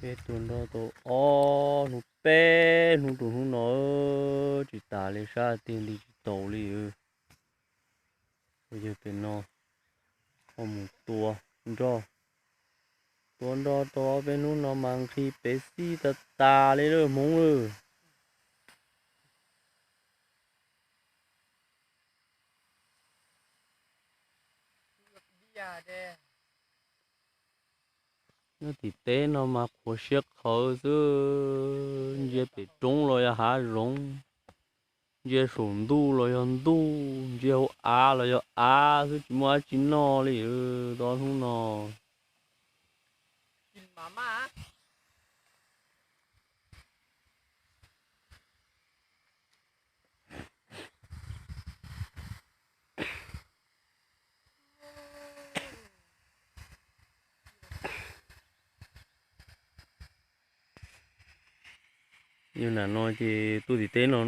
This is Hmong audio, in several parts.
Peb tua nroj tau ob hnub, peb hnub rau hnub no tsis tas li, sab tiag nti tsis taus li. Yog pem no ho mus tua nroj, tua nroj tau ob peb hnub no mas nqhis pem xij tas tas li lawm Hmoob lawm. Nyob tim teb no mas qhuav siab qhawv xwb, ntsia pem roob los yog hav zoov, ntsia saum ntuj los yog ntuj, ntsia hauv av los yog av xwb, tsis muaj dab tsi noj li tau ob hnub no. Yog nam no ces tuaj tim teb no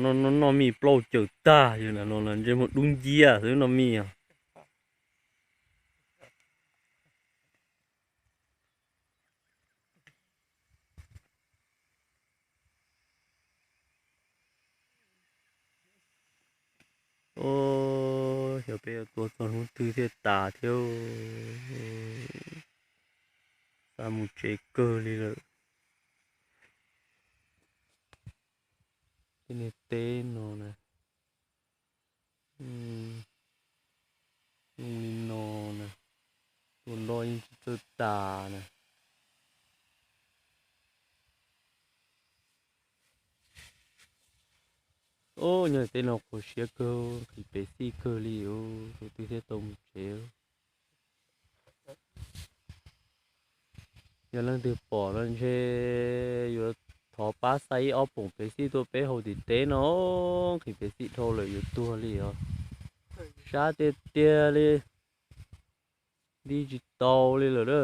noj mij plaub caws tag, yog nam no ntsej muag dub nciab xwb noj mij os. Xyov peb yuav tua txog hnub twg thiaj tas thiab. Xa mus tsev kawg li lawm. Tej niag teb no na, zoo li no na, tua nroj yeej tsis txawj tas na. Nyob tej no qhuav siab kawg, nqhis pem xij kawg li, tus twg thiaj tau mus tsev. Yog leej twg pom no ntshe yuav thov pab xa ib ob poom pem xij tuaj peb haus tim teb no, nqhis pem xij dhau lawm yuav tuag li os. Sab tiag tiag li, nti tsis tau li lawm a.